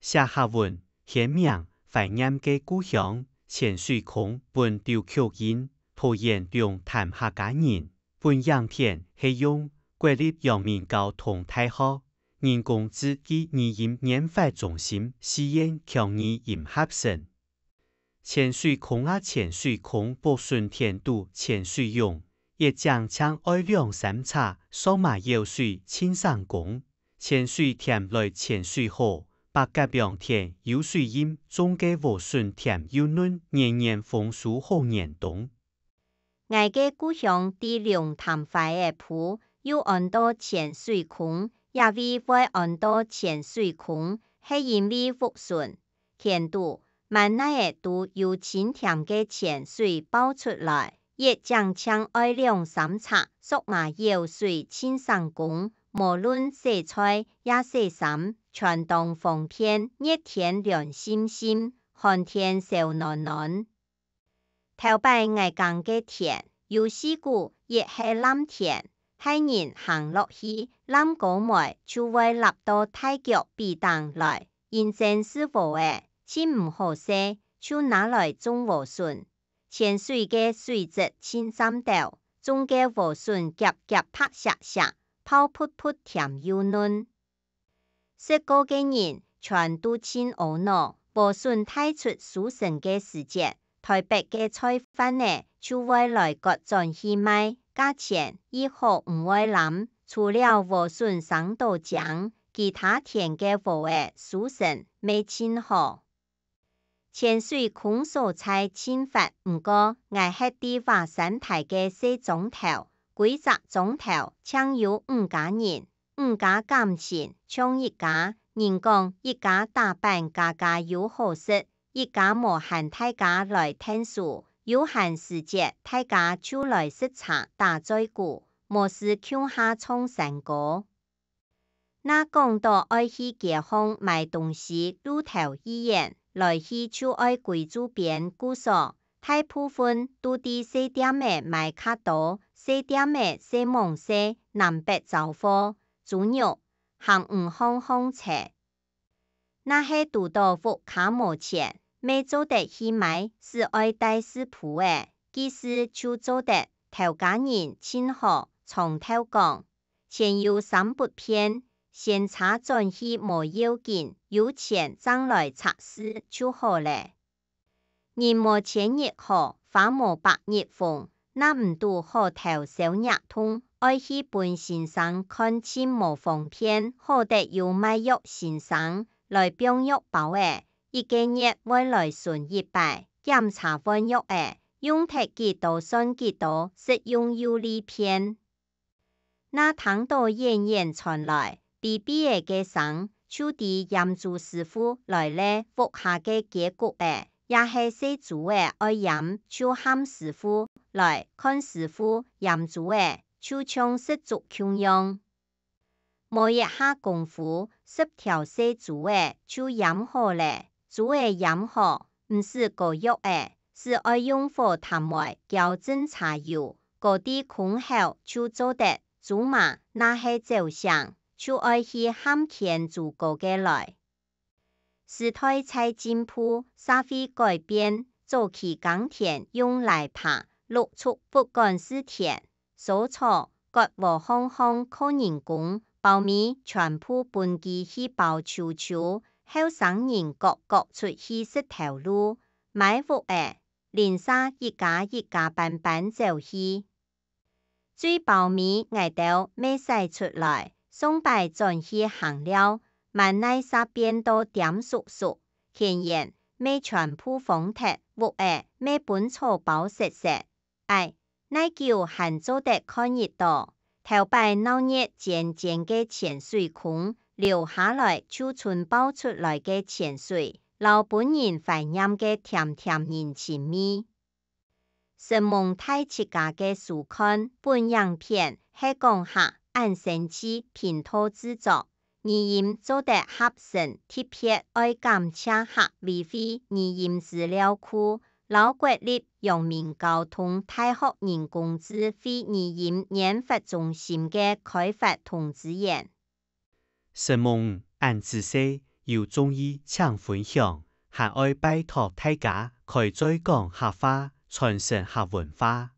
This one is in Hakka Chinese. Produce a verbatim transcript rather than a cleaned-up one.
寫客文，獻名懷念个故鄉，潛水孔分劉菊英、陶彥良談客家人。本影片係用國立陽明交通大學人工智慧語音研發中心試驗腔語音合成。 潛水孔啊，潛水孔，禾筍田肚潛水用，一井淨愛兩三尺，索嫲舀水盡成功。潛水店來潛水好，伯甲良田有水蔭，種个禾筍甜又嫩，年年豐收好年冬。 𠊎个故鄉在龍潭灣仔埔，又安到潛水孔，也會會安到潛水孔，係因為屋脣、田肚、滿哪仔都有清甜个潛水爆出來，一井淨愛兩三尺，索嫲舀水盡成功，無論洗菜也洗衫，全當方便，熱天涼沁沁，寒天燒暖暖。 頭擺𠊎耕个田，有四股，一係藍田，係人行落去，躪高尾就會落到大腳髀頂來，因真係禾仔，盡毋好勢，就拿來種禾筍。潛水个水質盡佔兜，種个禾筍夾夾白爍爍，泡噗噗甜又嫩。 食過个人全都盡阿腦，禾筍大出收成个時節，臺北个菜販仔就會來割轉去賣，價錢異好毋會濫。除了禾筍生到靚，其他田个禾仔收成乜盡好。 潛水孔所在盡闊，毋過𠊎歇在華山大个細庄頭，歸隻庄頭淨有五家人，五家感情像一家，人講一家打板家家有好食，一家無閒大家來𢯭手，有閒時節大家就來食茶打嘴鼓，無事共下唱山歌。 若講到愛去街項買東西，路頭異遠，來去就愛歸住邊。故所，大部分都在細店仔買較多，細店仔細罔細，南北招貨，豬肉，行毋䟘䟘車。 若係堵到屋下無錢，乜做得去買，斯愛帶食譜仔，該時就做得。頭家人盡好，長透講：「錢有三不變，先差轉去無要緊，有錢正來拆事就好咧。」 人無千日好，花無百日紅，若毋堵好頭燒額痛，愛去分先生看盡無方便，好得有賣藥先生來放藥包仔，一個月會來巡一擺，檢查換藥仔，用忒幾多算幾多，實用又利便。 若聽到遠遠傳來嗶嗶仔个聲，就知醃豬師傅來咧。屋下个雞谷仔，也係細豬仔愛醃，就喊師傅來。看師傅醃豬仔，就像食粥共樣。無一下功夫，十條細豬仔就醃好咧。豬仔醃好，毋使膏藥仔，斯愛用火淡微，攪陣茶油，膏在空口就做得。 豬嫲若係走醒，就愛去喊牽豬哥个來。時代在進步，社會改變，早期耕田用犁耙、硱坵，不管係田、收草、割禾，項項靠人工，包尾全部分佢去包啾啾，後生人各各出去食頭路，買屋仔，鄰舍一家一家搬搬走去。 最包尾，𠊎兜乜徙出來，上擺轉去行尞，滿哪儕變到恬熟熟，田園乜全部荒忒，屋仔乜分草包實實。唉，哪久還做得看得到，頭擺鬧熱煎煎个潛水孔，留下來就賰爆出來个潛水，摎分人懷念个甜甜人情味。 承蒙大自家个收看，本影片係講客恁生趣頻道製作，語音做得合成，特別愛感謝客委會語音資料庫，摎國立陽明交通大學人工智慧語音研發中心个開發同支援。 承蒙恁仔細，有中意請分享，還愛拜託大家開嘴講客話，傳承客文化。